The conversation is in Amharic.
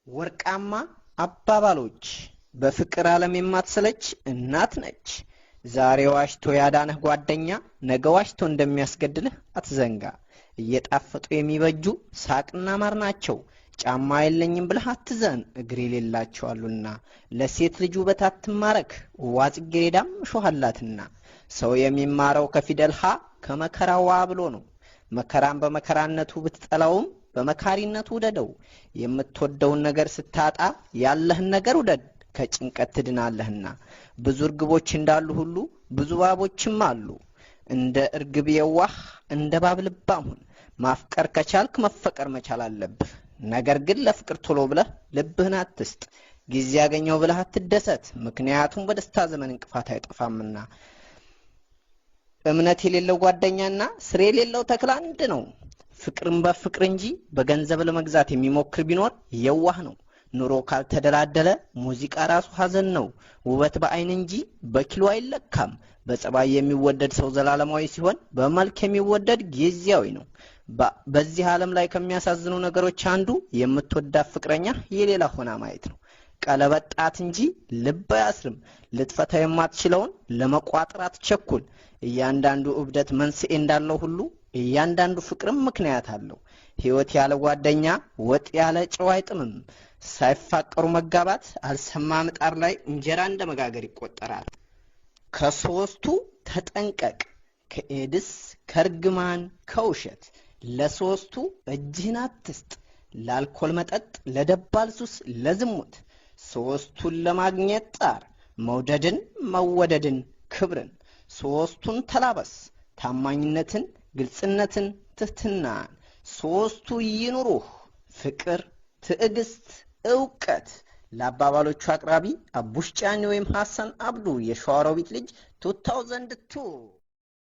ወርቃማ አባባሎች። በፍቅር ዓለም የማትሰለች እናት ነች። ዛሬ ዋሽቶ ያዳነህ ጓደኛ ነገ ዋሽቶ እንደሚያስገድልህ አትዘንጋ። እየጣፈጡ የሚበጁ ሳቅና ማር ናቸው። ጫማ የለኝም ብለህ አትዘን፣ እግር የሌላቸው አሉና። ለሴት ልጅ ውበት አትማረክ፣ ዋ ጽጌረዳም እሾህ አላትና። ሰው የሚማረው ከፊደል ሀ ከመከራዋ ብሎ ነው። መከራን በመከራነቱ ብትጠላውም በመካሪነቱ ውደደው። የምትወደውን ነገር ስታጣ ያለህን ነገር ውደድ፣ ከጭንቀት ትድናለህና። ብዙ እርግቦች እንዳሉ ሁሉ ብዙ እባቦችም አሉ። እንደ እርግብ የዋህ እንደ እባብ ልባም ሁን። ማፍቀር ከቻልክ መፈቀር መቻል አለብህ። ነገር ግን ለፍቅር ቶሎ ብለህ ልብህን አትስጥ። ጊዜ ያገኘው ብለህ አትደሰት፣ ምክንያቱም በደስታ ዘመን እንቅፋት አይጠፋምና። እምነት የሌለው ጓደኛና ስር የሌለው ተክል አንድ ነው። ፍቅርን በፍቅር እንጂ በገንዘብ ለመግዛት የሚሞክር ቢኖር የዋህ ነው። ኑሮ ካልተደላደለ ሙዚቃ ራሱ ሐዘን ነው። ውበት በአይን እንጂ በኪሎ አይለካም። በጸባይ የሚወደድ ሰው ዘላለማዊ ሲሆን በመልክ የሚወደድ ጊዜያዊ ነው። በዚህ ዓለም ላይ ከሚያሳዝኑ ነገሮች አንዱ የምትወዳት ፍቅረኛ የሌላ ሆና ማየት ነው። ቀለበት ጣት እንጂ ልብ አያስርም። ልትፈታ የማትችለውን ለመቋጠር አትቸኩል። እያንዳንዱ እብደት መንስኤ እንዳለው ሁሉ እያንዳንዱ ፍቅርም ምክንያት አለው። ሕይወት ያለ ጓደኛ ወጥ ያለ ጨው አይጥምም። ሳይፋቀሩ መጋባት አልሰማ ምጣድ ላይ እንጀራ እንደ መጋገር ይቆጠራል። ከሶስቱ ተጠንቀቅ፣ ከኤድስ፣ ከእርግማን፣ ከውሸት። ለሶስቱ እጅህን አትስጥ፣ ለአልኮል መጠጥ፣ ለደባል ሱስ፣ ለዝሙት። ሶስቱን ለማግኘት ጣር፣ መውደድን፣ መወደድን፣ ክብርን። ሶስቱን ተላበስ፣ ታማኝነትን፣ ግልጽነትን፣ ትህትናን። ሶስቱ ይኑሩህ፣ ፍቅር፣ ትዕግስት፣ እውቀት። ለአባባሎቹ አቅራቢ አቡሽ ጫኔ ወይም ሐሰን አብዱ የሸዋሮቢት ልጅ 2002።